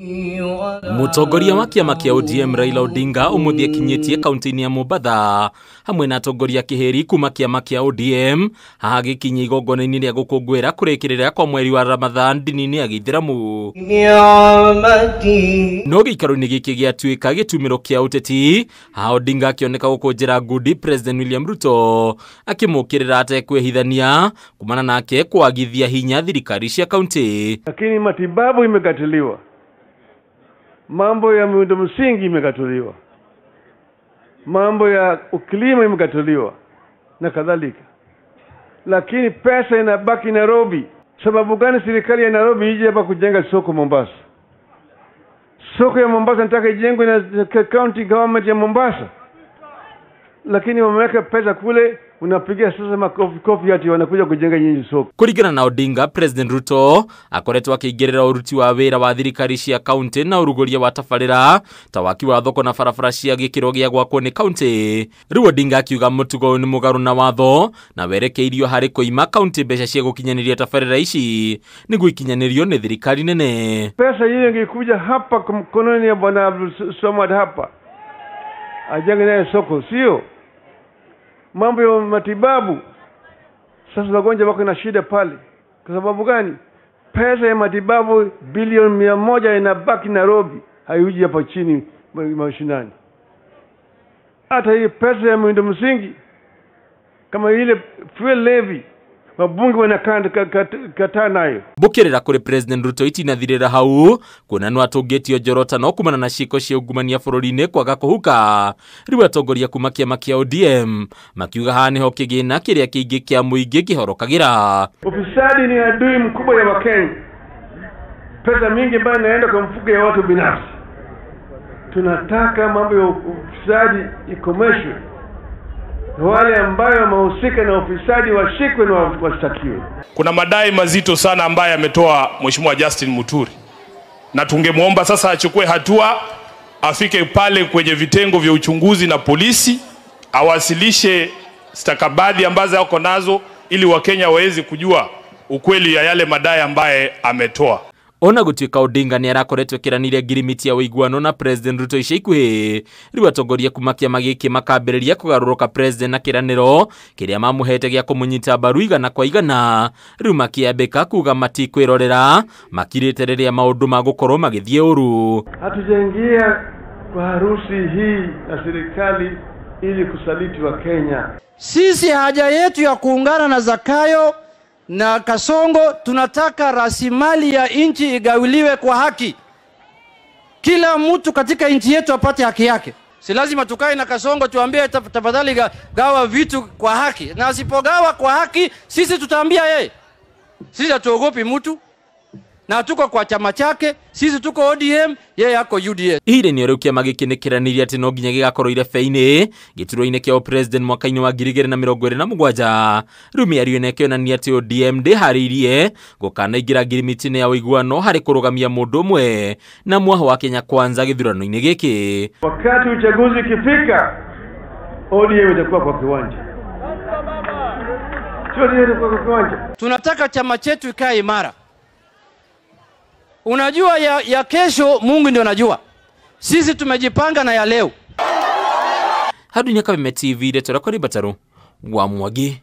Mutongoria wa kĩama kĩa ODM Raila Odinga ũmũthĩ akinyĩtie kaunti-inĩ ya Mombatha hamwe na atongoria kĩhĩri kuma kĩama kĩa ODM haha gĩkinyia igongona-inĩ rĩa gũkũngũĩra kũrĩkĩrĩra kwa mweri wa Ramadhan ndini-inĩ ya Gĩithĩramu. No gĩikaro-inĩ gĩkĩ gĩatuĩka gĩtumĩro kĩa ũteti, haha Odinga akĩoneka gũkũnjĩra ngundi President William Ruto akĩmũkĩrĩra atekwĩhithania kumana nake kwagithia hinya thirikari cia kaunti. Lakini matibabu imekatiliwa, mambo ya miundo msingi imekatiliwa, mambo ya ukulima imekatiliwa na kadhalika, lakini pesa inabaki Nairobi. Sababu gani serikali ya Nairobi ije hapa kujenga soko Mombasa? Soko ya Mombasa nataka ijengwe na county government ya Mombasa, lakini wameweka pesa kule, unapiga sasa makofi kofi ati wanakuja kujenga nyinyi soko. Kuringana na Odinga, President Ruto akoretwo akĩingĩrĩra ũruti wa wĩra wa thirikari cia kaunti na ũrugũria wa tabarĩra ta waki wa thoko na barabara cia gĩkĩro gĩa gwakwo nĩ kaunti. Rĩu Odinga akiuga mũtugo ũyũ nĩ mũgarũ na watho na werekeirio harĩ kũima kaunti mbeca cia gũkinyanĩria tabarĩra ici nĩguo ikinyanĩrio nĩ thirikari nene. Pesa hiyo ingekuja hapa mkononi ya Bwana Abdul Samad hapa ajenge naye soko, sio mambo ya matibabu. Sasa wagonjwa wako na shida pale. Kwa sababu gani? Pesa ya matibabu bilioni 100 inabaki Nairobi, haiuji hapa chini mashinani. Hata hii pesa ya miundo msingi kama ile fuel levy wabunge wanakataa nayo. Mbũkĩrĩra kũrĩ President Ruto itinathirĩra hau kuona no atũngĩtio njorota no kumana na ciĩko cia ungumania bũrũri-inĩ kwaga kũhuka. Rĩu atongoria kuma kĩama kĩa ODM makiuga haha nĩho kĩgĩna kĩrĩa kĩingĩ kĩa mũingĩ kĩhorokagĩra. Ufisadi ni adui mkubwa ya Wakenya. Pesa mingi ambayo inaenda kwa mfuko ya watu binafsi. Tunataka mambo ya ufisadi ikomeshwe. Wale ambayo wamehusika na ufisadi washikwe na washtakiwe. Kuna madai mazito sana ambayo ametoa Mheshimiwa Justin Muturi, na tungemuomba sasa achukue hatua, afike pale kwenye vitengo vya uchunguzi na polisi, awasilishe stakabadhi ambazo ako nazo ili Wakenya waweze kujua ukweli ya yale madai ambaye ametoa. Ona gũtuĩka Odinga nĩ arakoretwo ĩkĩranĩire ngirimiti ya ũiguano na President Ruto ica ikuhĩ, rĩu atongoria kuma kĩama gĩkĩ makambĩrĩria kũgarũrũka President na kĩranĩro kĩrĩa mamũhete gĩa kũmũnyita mbaru igana kwa igana, rĩu makĩambĩka kuga matikwĩrorera makirĩte rĩrĩa maũndũ magũkorwo magĩthiĩ ũru. Hatujaingia kwa harusi hii na serikali ili kusaliti wa Kenya. Sisi haja yetu ya kuungana na Zakayo na Kasongo, tunataka rasilimali ya nchi igawiliwe kwa haki. Kila mtu katika nchi yetu apate haki yake. Si lazima tukae na Kasongo tuambie tafadhali gawa vitu kwa haki. Na asipogawa kwa haki, sisi tutaambia yeye. Sisi hatuogopi mtu. Na tuko kwa chama chake, sisi tuko ODM, yeye yako UDA. Ihinda nĩ rĩu kĩama gĩkĩ nĩ kĩranĩire atĩ no nginya gĩgakorwo irebe-inĩ gĩturwa-inĩ kĩa President mwaka-inĩ wa 2027. Rĩu mĩario ĩno ĩkĩonania atĩ ODM ndĩharĩirie gũkanaingĩra ngirimiti-inĩ ya ũiguano harĩ kũrũgamia mũndũ ũmwe na mwaho wa Kenya Kwanza gĩthurano-inĩ gĩkĩ. Wakati uchaguzi ukifika, ODM itakuwa kwa kiwanja. Sio itakuwa kwa kiwanja. Tunataka chama chetu ikae imara. Unajua ya kesho Mungu ndio anajua. Sisi tumejipanga na ya leo. Hadu nyaka TV, Ndeto Rakwa Bataru wa Mwagi.